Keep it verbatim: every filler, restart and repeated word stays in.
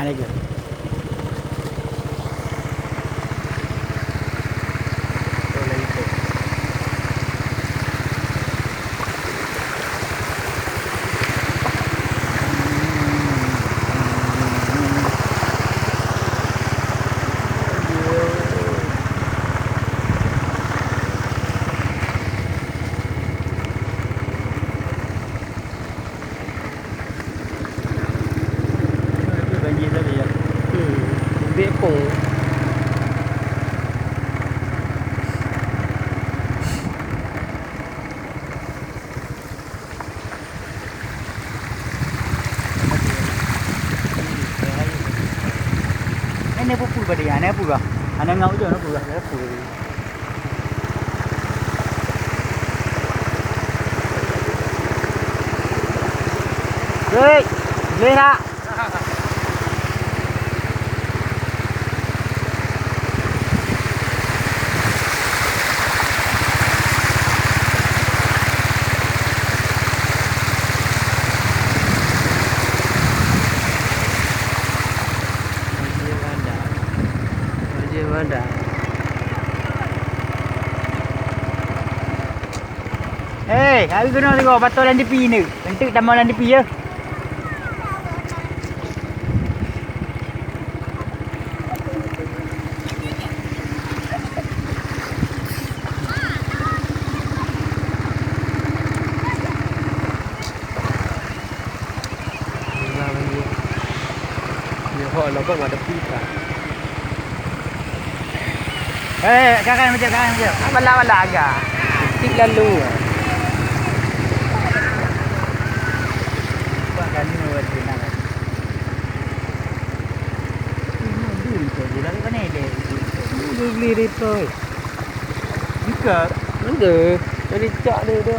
Ada ke? Banjir tadi ya. Hmm. Bek pun. Ini apa pun pada ya, ini apa kah? Anak ngau je, apa kah? Apa? Hei, boleh tak? Banjir bandar. Banjir bandar. Eh, hai keunoe sigoe, pato lam tepi ni. Enteuk tamong lam tepi ya. Nyoe ho lagak ngadep kita. Eh, kakan macam, kakan macam. Ah, bala-bala agak. Tik lalu. Buat kali ni buat kena kan. Ini dulu tu, bulan mana dia? Ini beli repo. Bukan. Mana? Dari cak dia tu.